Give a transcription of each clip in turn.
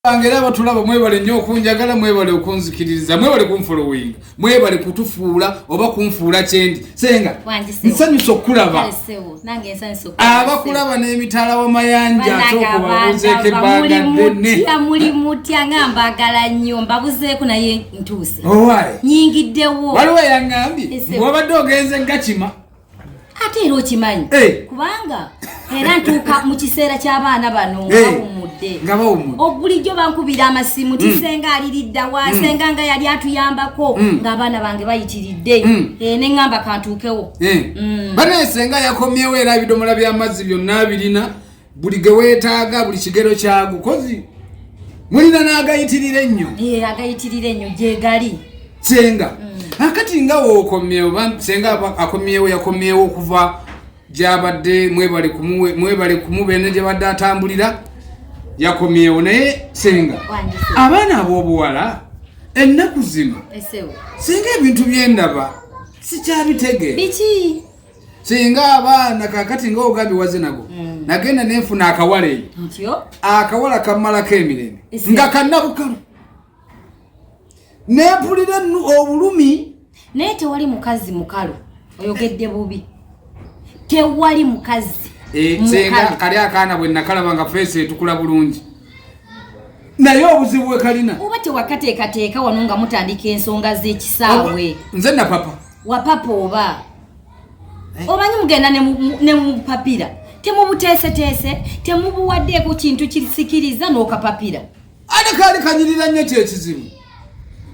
Bange era abatulaba, mwebale nnyo okunjagala, mwebale okunzikiririza, mwebale kunfolowinga, mwebale kutufuula oba kunfuula kyendi. Senga, nsanyusa okukulaba. Abakulaba n'emitala w'amayanja, ate okubabuzeeko ebbanga ddene. Muli mutya? Nga mbagala nnyo, mbabuzeeko naye ntuuse. Owaaye. Nyingiddewo. Waliwo eyaŋŋambye wabadde ogenze gakima. Ate era okimanyi, kubanga era ntuuka mu kiseera ky'abaana bano nga bawummudde. Nga bawummudde. Obulijjo bankubira amasimu ti, "Senga aliriddawa? Senga nga yali atuyambako," ng'abaana bange bayitiridde. Ne ŋŋamba kantuukewo. Banaye senga yakomyewo, era ebidomola by'amazzi byonna birina, buli ge weetaaga, buli kigero kyago, kozi mulina n'agayitirira ennyo. Agayitirira ennyo gyegali. Senga, akati nga wookomyewo, senga akomyewo, yakomyewo okuva gyabadde. Mwebale mwebale kumubeene gyabadde atambulira, yakomyewo. Naye senga, abaana ab'obuwala ennaku zino, singa ebintu byendaba sikyabitegeera. Biki? Singa abaana kakati nga ogambye waze nago, nagenda nenfuna akawala eyo. Ntyo. Akawala kammalako emirembe nga kannabukalu, nempulira obulumi. Naye tewali mukazi mukalu, oyogedde bubi, tewali mukazi Senga, mukalu. Kali akaana bwe nakalaba nga face etukula bulungi, naye obuzibu bwe kalina, Oba tewakateekateeka wano nga mutandika ensonga z'ekisaawe. Nze napapa. Wapapa oba omanyi mugenda ne mupapira, temubuteeseteese, temubuwaddeeko kintu kisikiriza n'okapapira. Ate kaali kanyirira nnyo, kyekizibu.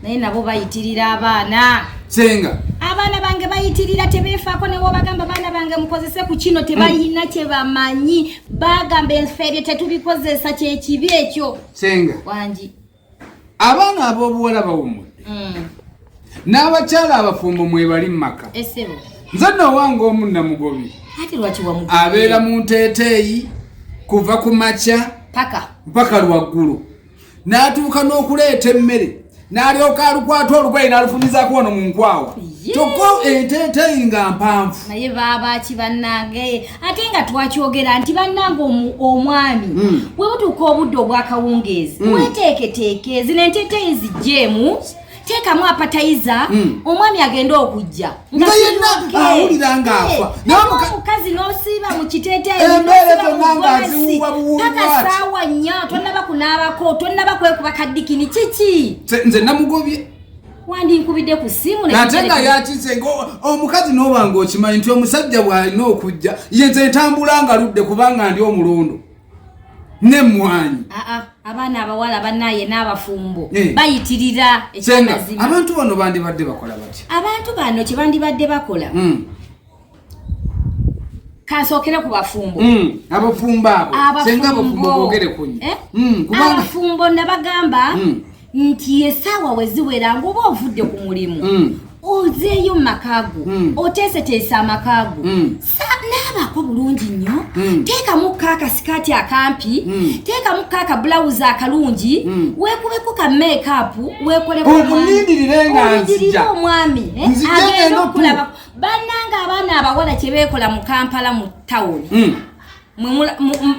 Naye nabo bayitirira abaana. Senga. Abaana bange bayitirira, tebeefaako. Ne wobagamba, "Baana bange, mukozese ku kino," tebalina kye bamanyi. Bagamba, "Enfe ebyo tetubikozesa." Kyekibi ekyo. Senga. Wangi. Abaana ab'obuwala bawummudde, n'abakyala abafumbo mwebali mu maka. Esebo. Nze nno owange omu namugobi. Ate lwaki wamugobi? Abeera mu nteeteeyi kuva ku makya paka mpaka lwaggulu, n'atuuka n'okuleeta emmere, n'alyoka alukwata olugoye n'alufunyizaako wano mu nkwawa. Kyokka enteeteeyi nga mpanvu. Naye baabaki bannange? Ate nga twakyogera nti bannange, omwami bwe butuuka obudde obwakawungeezi, weteeketeeke zino enteeteeyi zijjeemu, teekamu appetizer, omwami agenda okujja nga yenna awulira ng'afa. Naye omukazi n'osiiba mu kiteeteeyi, Embeere n'osiiba mu zonna nga gomesi, aziwuwa buwuwi paka bw'ati. Saawa 4 tonnaba kunaabako, tonnaba kwekuba kaddikini, kiki? Nze namugobye. Wandinkubidde ku ssimu ne Ate nga yakise omukazi, n'oba nga okimanyi nti omusajja bw'alina okujja, ye nze ntambula nga ludde kubanga ndi omulondo n'emmwanyi. Aa, abaana abawala bannaye n'abafumbo bayitirira. Senga, Ekyamazima, abantu bano bandibadde bakola batya? Abantu bano kye bandibadde bakola, kansookere ku bafumbo. Abafumbo abo, senga, abafumbo boogere kunyo. Eh? Kubanga Abafumbo nabagamba nti essaawa we ziwera ng'oba ovudde ku mulimu, ozeeyo mu maka go, oteeseteese amaka go, naabako bulungi nnyo, teekamu ko akasikaati akampi, teekamu ko akabulawuzi akalungi, weekubeko ka makeup, weekoleko. Omulindirire nga Olindirire nzija. omwami, eh, Nzije agenda ngenda okulaba. Bannanga, abaana abawala kye beekola mu Kampala mu tawuni, mwe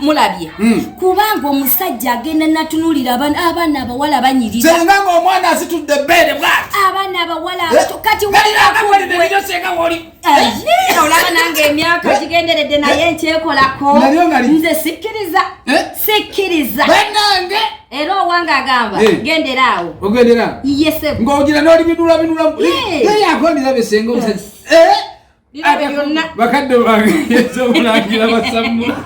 mulabye, kubanga omusajja agenda natunulira abaana abawala banyirira. Senga, ng'omwana asitudde ebbeere bwati. Abaana abawala abato kati Galiranga senga woli. Ayi, olaba nange emyaka gigenderedde, naye nkyekolako. Nalyo nga Nze sikkiriza. Eh? Sikkiriza. Bannange. Era owange agamba, "Gendera awo." Ogendera. Yese. Ng'ogira n'olibinula binula. Yakondirabe senga omusajja. Eh? Birabe byonna. Bakadde bange, omulangira basamula.